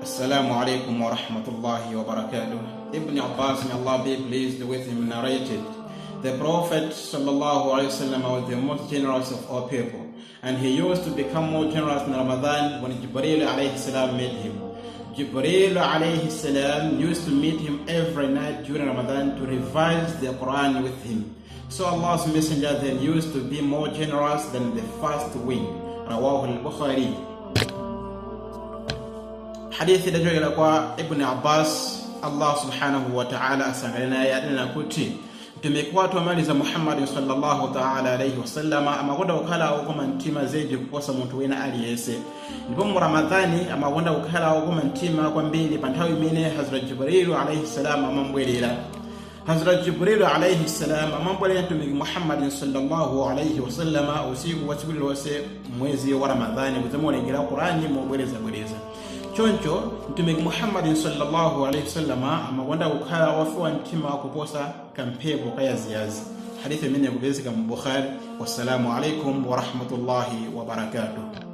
Assalamu alaikum wa rahmatullahi wa barakatuh. Ibn Abbas, may Allah be pleased with him, narrated, "The Prophet sallallahu alaihi wasallam was the most generous of all people, and he used to become more generous in Ramadan when Jibreel alayhi salam met him. Jibreel alayhi salam used to meet him every night during Ramadan to revise the Quran with him. So Allah's Messenger then used to be more generous than the first wind." Rawahu al-Bukhari. Hadithi idachokera kwa Ibn Abbas, Allah subhanahu wa ta'ala asangalale naye, adanena kuti mtumiki wathu wamaliza Muhammadin sallallahu ta'ala alaihi wasallama amakonda kukhala okoma mtima zedi kuposa munthu wina aliyense, ndipo mu Ramadhani amakonda kukhala okoma mtima kwambiri pa nthawi imene Hazrat Jibrilu alaihi salam amambwerera. Hazrat Jibrilu alaihi salam amambwerera mtumiki Muhammadin sallallahu alaihi wasallama usiku wa tsiku lililonse mwezi wa Ramadhani kudzamuwerengera Qurani mobwerezabwereza. Choncho mtumiki Muhammadin sallallahu alaihi wasallama amakonda kukhala ofewa mtima kuposa kamphepo kayaziyazi. Hadithi imene ikupezeka mu Bukhari. Wassalamu alaikum warahmatullahi wabarakatuh.